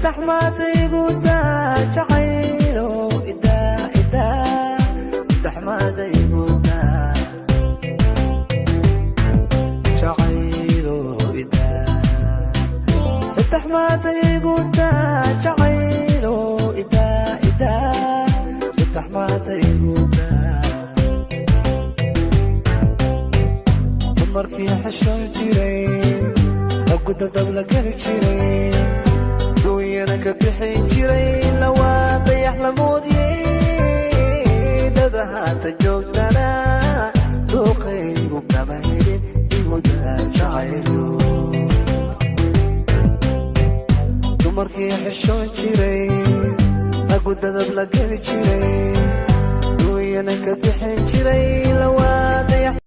Saddex maadaygu daa jacaylo idaa idaa, saddex maadaygu daa jacaylo idaa, saddex maadaygu daa jacaylo idaa idaa, saddex maadaygu daa. Dumarkii xishoon jiray, raggu dadab la geli jiray, duunyana ka bixin jiray, lawaa dayax la moodiyey. Dada haata joogtana duuqaygu kama helin igudaa jacaylo. Dumarkii xishoon jiray, raggu dadab la geli jiray, duunyana ka bixin jiray,